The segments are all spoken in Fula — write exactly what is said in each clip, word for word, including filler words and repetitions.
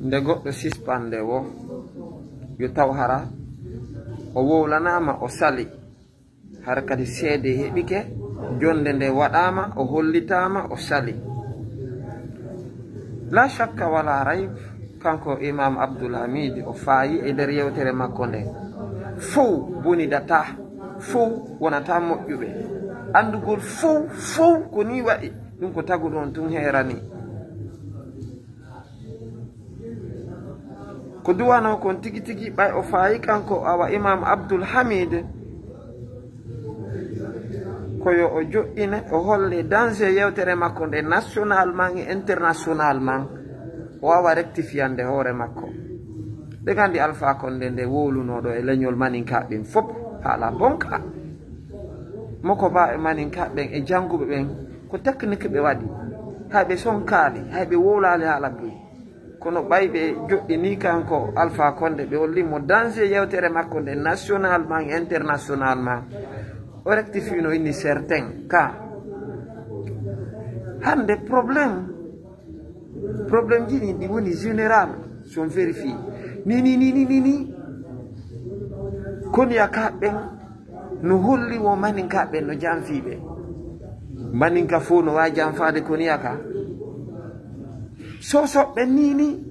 Nde goɗɗo sispande wo, yo taw hara o wowlanaama, o sali, hara kadi seede heɓike, jonnde nde waɗaama, o hollitaama, o sali. La shakka wala rayb, kanko Imam Abdul Hamid o faayi e nder yewtere makko nde. Fow bonidata, fow wonata moƴƴuɓe. Anndugol fow, fow ko ni waɗi, ɗum ko taguɗo on tun heerani. Ko duwanoo kon tigi tigi, ɓay o faayi kanko awa Imam Abdul Hamid, ko yo o joɗɗine, o holle danger yewtere makko nde, national man e international man, o wawa rectifiyande hoore makko. Ɓe gandi Alpha Condé nde wowlunoɗo e leñol maninkaɓe ɓen fop, haala bonka. Moko ba e maninkaɓe ɓen e janguɓe ɓen, ko technique ɓe waɗi. Hay ɓe sonkaali, hay ɓe wowlaali haala buy. Kono ɓay ɓe joɗɗini kanko Alpha Condé, ɓe holli mo danger yewtere makko nde, national man, international man. O rectifino inni certain ka. Hande problème, problème ji ɗin ɗi woni général, si on vérifie. Ni, ni, ni, ni, ni, ni. Kon yaka ɓen no holli wo maninka ɓen no janfiiɓe. Maninka fof no waawi janfaade kon yaka. Sosoɓe ni ni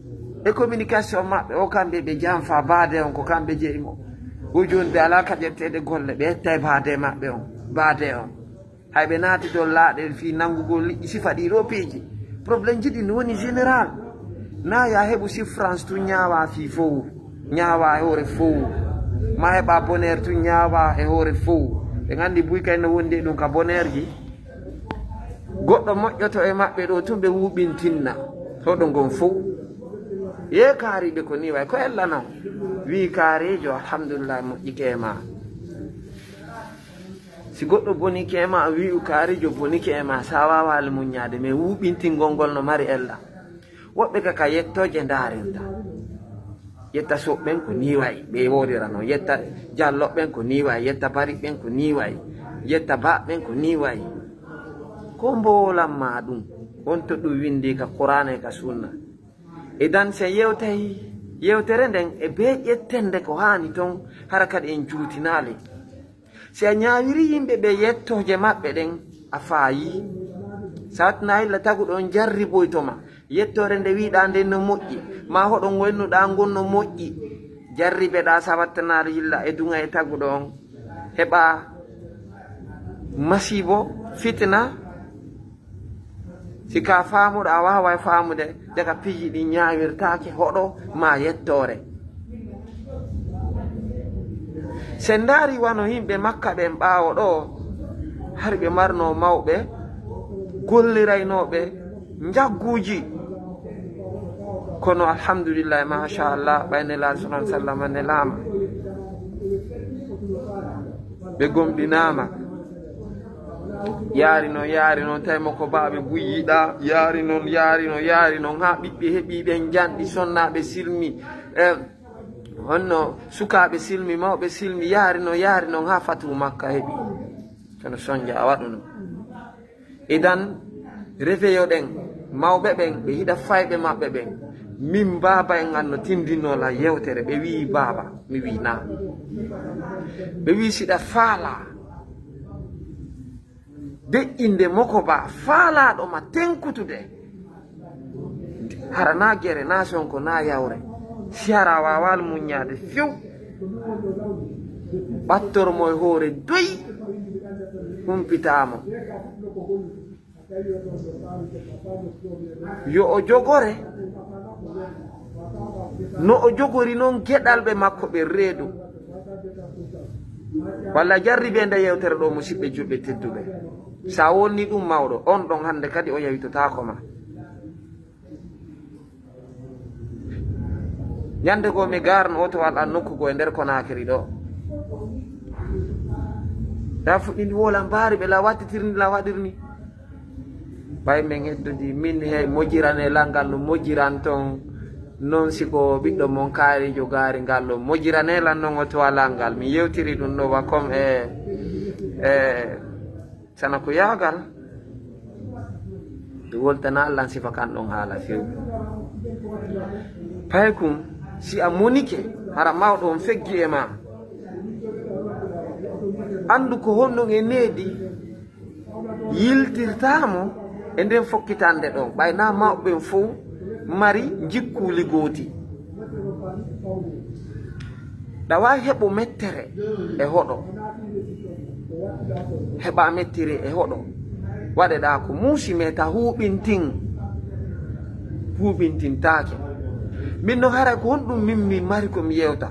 e communication maɓɓe o, kamɓe ɓe janfa baade on, ko kamɓe jeyi mo. O jooni ɓe alaa ka ƴetteede golle, ɓe etta e baade maɓɓe on, baade on. Hay ɓe naati dow laaɗe fii nanngugol liƴƴi sifa ɗii ɗoo piiji. Problème ji ɗi no woni général. Na ya heɓu souffrance tun ñaawa fii fow, ñaawa e hoore fow. Ma heɓa bonheur tun ñaawa e hoore fow. Ɓe nganndi buy kay no wondi e ɗum ka bonheur ji. Goɗɗo moƴƴoto e maɓɓe ɗo tun ɓe wuɓintinna. Hoɗo ngon fow. Ye kaariɓe ko ni way ko ella non. Wi kaarijo, alhamdulillah, moƴƴike e ma. Si goɗɗo bonike e ma, a wi'u kaarijo bonike e ma, sa waawaali muññaade, mais wuuɓintingol ngol no mari ella. Woɓɓe ka, ka yettooje ndaarirta. Yetta Soɓ ɓen ko nii wayi, ɓe woodira non. Yetta Jallo ɓen ko nii wayi, yetta Bari ɓen ko nii wayi, yetta Ba ɓen ko nii wayi. Ko mboolan ma ɗum, on to ɗum winndi ka Qur'aana e ka Sunna. E dan sen yewtay, yewtere nden e bee ƴettende ko haani ton, hara kadi en juutinaali. Si a ñaawiri yimɓe ɓe yettooje maɓɓe ɗen, a faayii. Sawatina yilla taguɗo on jarriboyto ma. Yettoore nde wiiɗaa nden no moƴƴi, maa hoɗo ngoynnuɗaa ngon no moƴƴi. Jarribeɗaa sawatina yilla e duŋa e taguɗo on. Heɓaa masiibo, fitina. Si ka faamuɗo, a waaway faamude, daga piiji ɗi ñaawirtaake hoɗo maa yettoore. Si en ndaari wano yimɓe Makka ɓen ɓaawo ɗo, hari ɓe marno mawɓe, golliraynooɓe njagguuji. Kono alhamdulillahi, machallah, ɓay Nelaaɗo sallallahu alaihi wasallam nelaama. Ɓe gomɗinaama. Yaari non, yaari non, tawi mo ko baaɓe buy yiɗa. Yaari non, yaari non, yaari non, haa ɓiɓɓe heɓi ɓen njanɗi, sonnaaɓe silmi, eh, honno sukaaɓe silmi, mawɓe silmi, yaari non, yaari non, haa fatu Makka heɓi. Kono sonja a waɗuno. Idan, refeyo ɗen, mawɓe ɓen, ɓe hiɗa fayɓe maɓɓe ɓen. Min baaba en an no tindinno la yewtere, ɓe wi'i baaba, mi wi'i na. Ɓe wi'i siɗa faala deƴƴinde moko ba, faalaɗo ma tenkutude. Hara na gere, na sonko, na yawre. Si hara a waawal muññaade few. Ɓattor mo e hoore doy, humpitaa mo. Yo o jogore no o jogori non geɗalɓe makko ɓe reedu. Walla jarribe nde yewtere ɗo, musiɓɓe julɓe tedduɓe. Sa wonni ɗum mawɗo, on ɗon hannde kadi o yawitotaako ma. Ñande goo mi garno oto wal an nokku goo e nder Konaakiri ɗo. Ɗa fuɗɗi ndi wolan mbaari ɓe la wattitirni la waɗirni. Ɓay men heddodi min he mojirane langal no mojiran ton. Non si ko ɓiɗɗo mon kaarijo gaari ngal ɗo mojirane lan non oto walal ngal. Mi yewtiri ɗum ɗo wa comme e, e, sana ko yaagal. Nde woltana Alla sifa kan ɗon haala few. Paykun, si a monike, hara mawɗo on feggi e ma. Anndu ko honɗun e needi yiltirtaa mo e nden fokkitande ɗon, ɓay naa mawɓe ɓen fow mari njikkuuli gooti. Ɗa waawi heɓu mettere e hoɗo. Heɓa mettere e hoɗo. Waɗeɗaa ko muusi, mais ta huuɓintin. Huuɓintintaake. Min no haray ko honɗun min mi mari ko mi yewta.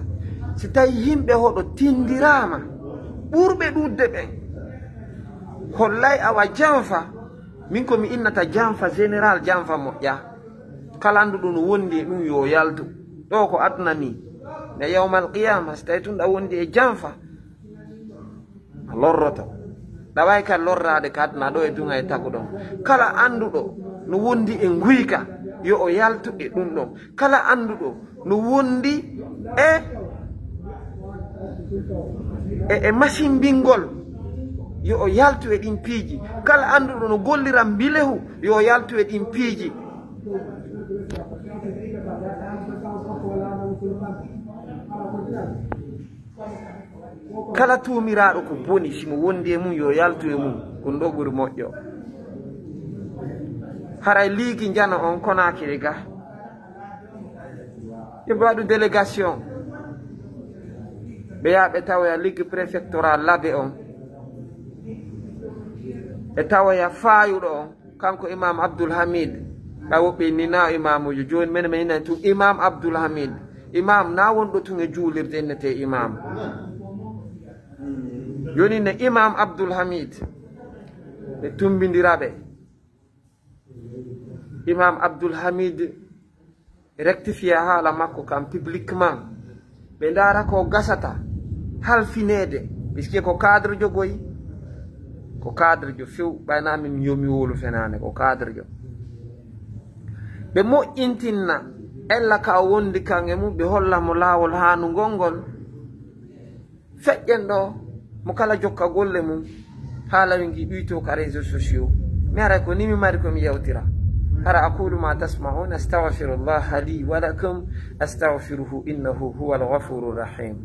Si tawi yimɓe hoɗo tindiraama, ɓurɓe ɗuuɗde ɓen, hollay awa janfa, min ko mi innata janfa, général janfa moƴƴa. Kala annduɗo no wondi e ɗum yo yaltu. Ɗo ko aduna ni. Mais yawmal qiyama, si tawi tun ɗa wondi e janfa, a lorroto. Ɗa waawi ka lorraade ka aduna ɗo e duŋa e taguɗon. Kala annduɗo no wondi e nguyka, yo o yaltu e ɗum ɗon. Kala annduɗo no wondi e, e, e masimbingol, yo o yaltu e ɗin piiji. Kala annduɗo no gollira mbilehu, yo o yaltu e ɗin piiji. Kala tuumiraaɗo ko boni, si mo wondi e mum, yo yaltu e mum. Ko ɗum ɗo ɓuri moƴƴo. Haray liigi njano on Konaakiri ga. Ɓe waɗu délégation. Ɓe yaha ɓe tawoya ligue préfectoral Labe on. Ɓe tawoya faayuɗo on. Kanko Imam Abdul Hamid, ɓay woɓɓe inni na imaamujo, jooni menen men innani tun Imam Abdul Hamid. Imam na wonɗo tun e juulirde innetee imam. Jooni ne Imam Abdul Hamid, ɓe tumbindira ɓe. Imam Abdul Hamid rectifier haala makko kan publiquement. Ɓe ndaara ko gasata halfineede, puisque ko cadre jo goy, ko cadre jo few, ɓayna min yomi wowlu fenaande, ko cadre jo. Ɓe moƴƴintinna ella ka o wondi kan e mum, ɓe holla mo laawol haanungol ngol. Feƴƴen ɗo, mo kala jokka golle mum, haala yo ngi ɗuyto ka réseaux sociaux. Mi ara ko ni mi mari ko mi yewtira. Hara aqulu ma tasma'un, astaghfirullaha li wa lakum, astaghfiruhu innahu huwal ghafurur rahim.